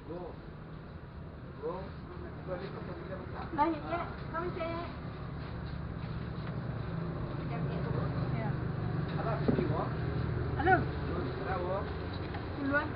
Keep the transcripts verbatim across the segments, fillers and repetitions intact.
Lah, ya, ya. Kami cek. Ya. Halo. Duluan.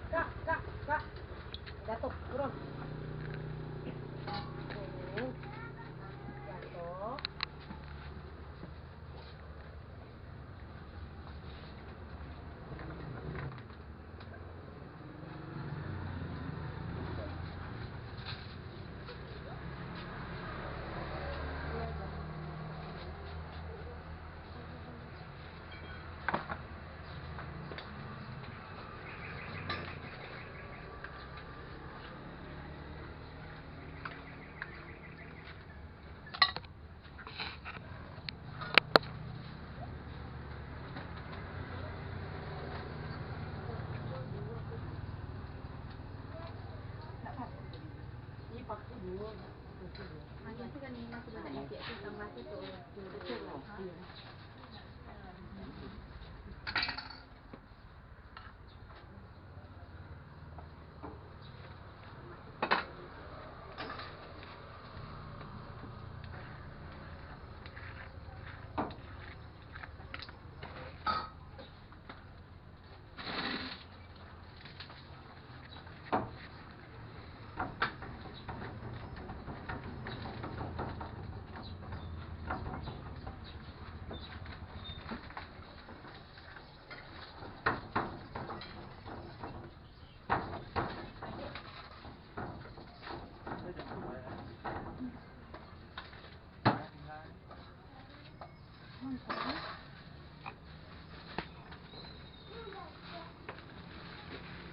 Kak, kak, kak. Jatuh, turun. Tuh. Jatuh.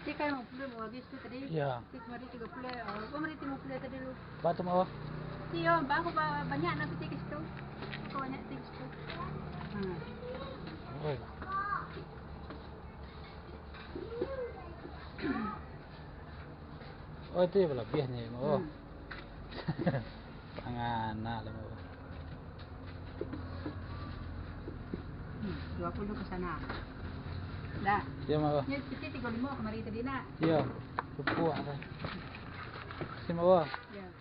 Cik, kan lima puluh mau habis tu tadi. Iya. Cik, kemarin tiga puluh, oh, kemarin lima puluh tadi lu. Batu mau? Iyo, baru ba-, banyak nak piti ke situ. Aku banyak piti ke situ. Hmm. Oi. Oh, itu ya lebih nih, mau. Hmm. Tangan nak lah, mau. Hmm, dua puluh ke sana. Dah. Iya, mau. Ini piti tiga lima kemarin tadi, nak. Iya, cukup ada. Terima kasih, mau. Ya.